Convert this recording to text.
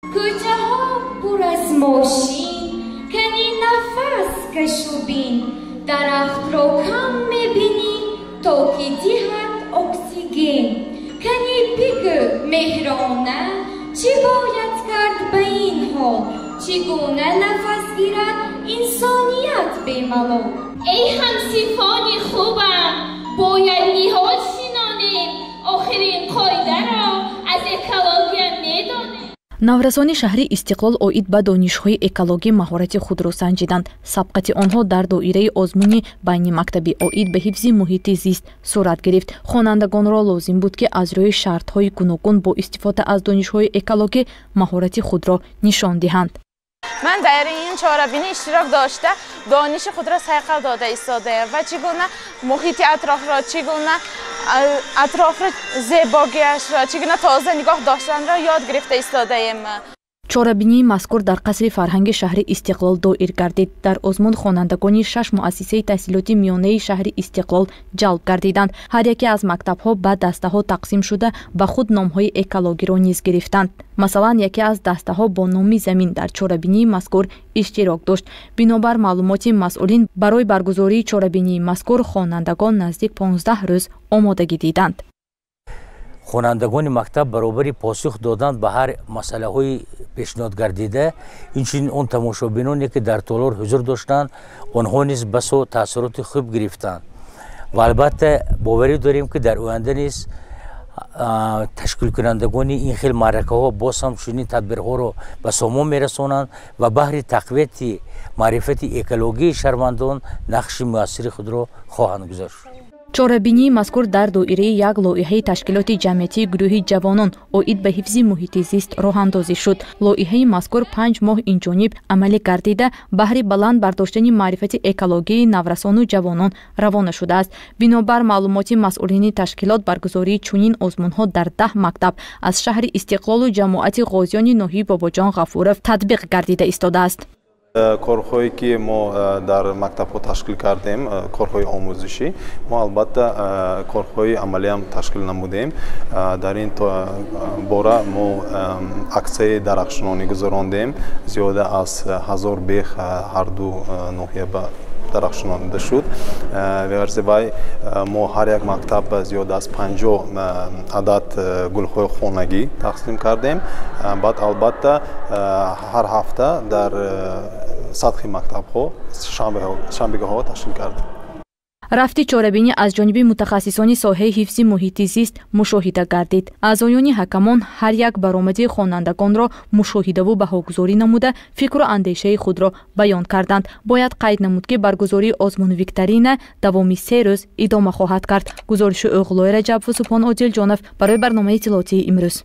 Кӯчаҳо пур аз мошин, кани нафас кашу бин, дарахтро кам мебинӣ, то ки диҳад оксиген. Кани бигӯ меҳрона, чӣ бояд кард ба ин ҳол, чӣ гуна нафас гирад инсоният бемалол? Эй ҳамсифони хубам, бояд ниҳол шинонем, охирин қоидаро аз экология медонем. Наврасони шаҳри Истиқлол оид ба донишҳои экологӣ маҳорати худро санҷиданд. Сабқати онҳо дар доираи озмуни байнимактабӣ оид ба ҳифзи муҳити зист сурат гирифт. Хонандагонро лозим буд, ки аз рӯи шартҳои гуногун бо истифода аз донишҳои экологӣ маҳорати худро нишон диҳанд. Ман дар ин чорабинӣ иштирок дошта, дониши худро сайқал дода истодаам ва чӣ гуна муҳити атрофро, чӣ гуна атрофро зебогиашро, чӣ гуна тоза нигоҳ доштанро ёд гирифта истодаем. Чорабинии мазкур дар қасри фарҳанги шаҳри Истиқлол доир гардид. Дар озмун хонандагони шаш муассисаи таҳсилоти миёнаи шаҳри Истиқлол ҷалб гардиданд. Ҳар яке аз мактабҳо ба дастаҳо тақсим шуда, ба худ номҳои экологиро низ гирифтанд. Масалан, яке аз дастаҳо бо номи «Замин» дар чорабинии мазкур иштирок дошт. Бинобар маълумоти масъулин, барои баргузории чорабинии мазкур хонандагон наздик 15 рӯз омодагӣ диданд. Хонандагони мактаб баробари посух додан ба ҳар масъалаҳои пешниҳодгардида, инчунин он тамошобиноне, ки дар толор ҳузур доштанд, онҳо низ басо таассуроти хуб гирифтанд ва албатта боварӣ дорем, ки дар оянда низ ташкилкунандагони ин хел маъракаҳо боз ҳам чунин тадбирҳоро ба сомон мерасонанд ва баҳри тақвияти маърифати экологии шаҳрвандон нақши муассири худро хоҳанд гузошт. Чорабинии мазкур дар доираи як лоиҳаи ташкилоти ҷамъиятии гурӯҳи ҷавонон оид ба ҳифзи муҳити зист роҳандозӣ шуд. Лоиҳаи мазкур 5 моҳ инҷониб амалӣ гардида, баҳри баланд бардоштани маърифати экологии наврасону ҷавонон равона шудааст. Бинобар маълумоти масъулини ташкилот, баргузории чунин озмунҳо дар 10 мактаб аз шаҳри Истиқлолу ҷамоати Ғозиёни ноҳияи Бобоҷон Ғафуров татбиқ гардида истодааст. Корҳое, ки мо дар мактабҳо ташкил кардем, корҳои омӯзишӣ, мо албатта корҳои амалиам ташкил намудем. Дар ин бора мо аксияи дарахтшинонӣ гузарондем. Зиёда аз 1000 бех ҳарду ноҳия ба дарахтшинонида шуд. Веғарзи вай, мо ҳар як мактаб зиёда аз 50 адад гулҳои хонагӣ тақсим кардем. Баъд, албатта, ҳар ҳафта дар сатҳи мактабҳо шанбегоҳҳо ташкил кардем. Рафти чорабинӣ аз ҷониби мутахассисони соҳаи ҳифзи муҳити зист мушоҳида гардид. Аъзоёни ҳакамон ҳар як баромади хонандагонро мушоҳидаву баҳогузорӣ намуда, фикру андешаи худро баён карданд. Бояд қайд намуд, ки баргузории озмуну викторина давоми 3 рӯз идома хоҳад кард. Гузориши Оғлои Раҷабову Субҳон Одилҷонов барои барномаи иттилоотии «Имрӯз».